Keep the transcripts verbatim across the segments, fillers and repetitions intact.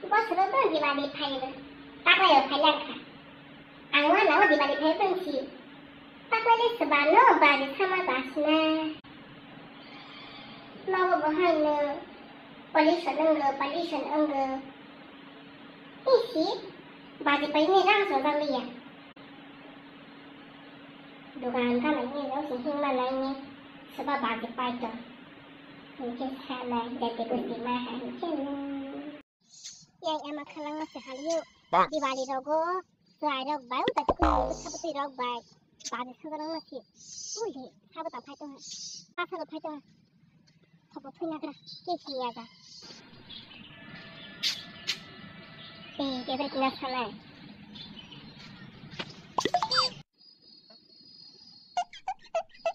Bosoro to Diwali phaio, taklaio phailang kha. Ang wanao Diwali phai tong si. Taklai le swbano bari sama basna. Nogo bo haino pollution wngo, pollution wngo. Isi, baji paini rang sojak liya. Dukan ka mai ni rang si hing ma lai ni, soba baji pai to. Hingke sa lai, jati gusti ma ha hingke no. Yang ema khalang ma se haliyo. Bang. Diwali rogo, sai rok bai, uta tukui, uta tukui rok bai. Baji soga rang ma si. Uli, sabo ta phai tong ha. Pasa rok phai tong ha. Thobo thwinagra, ke siyaga. Tei tebel kina sanai.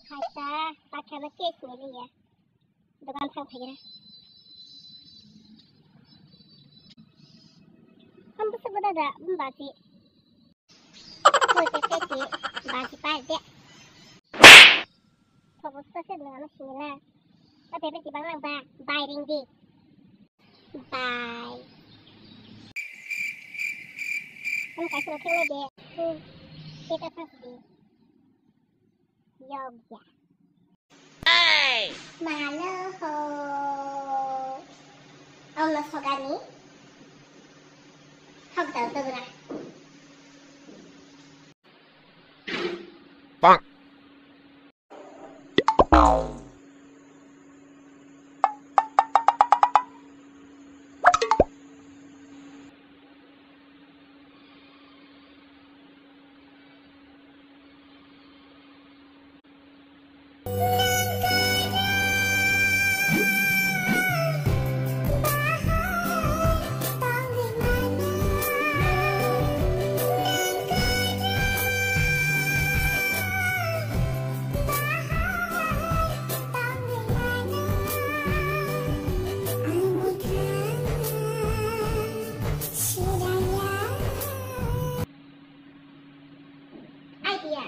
Haita, pakhana ke siniliya. Dogan thang phagira. Ham busa bada da, bati. Koi te te te, bati pa de. Thobo sa se nang ano sinila. Ta bebe ti bang lang ba, bai ring di. Bai. Ang kaisa thang de. Hmm. Kita pas di. Yogya. Malo ho. Ang no sogani. Hok dau dogra. Bang. Idea.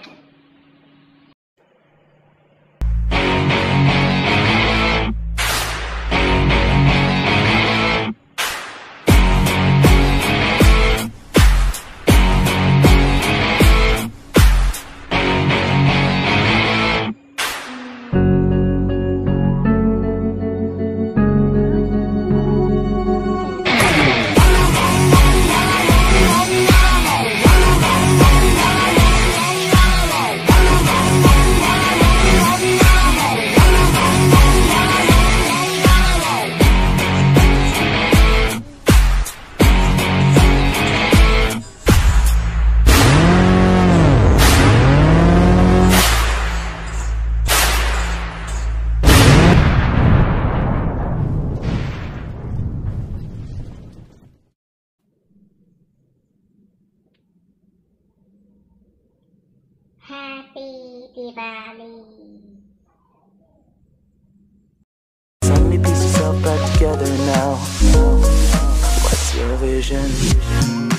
Happy Diwali. Suddenly piece yourself back together now. What's your vision?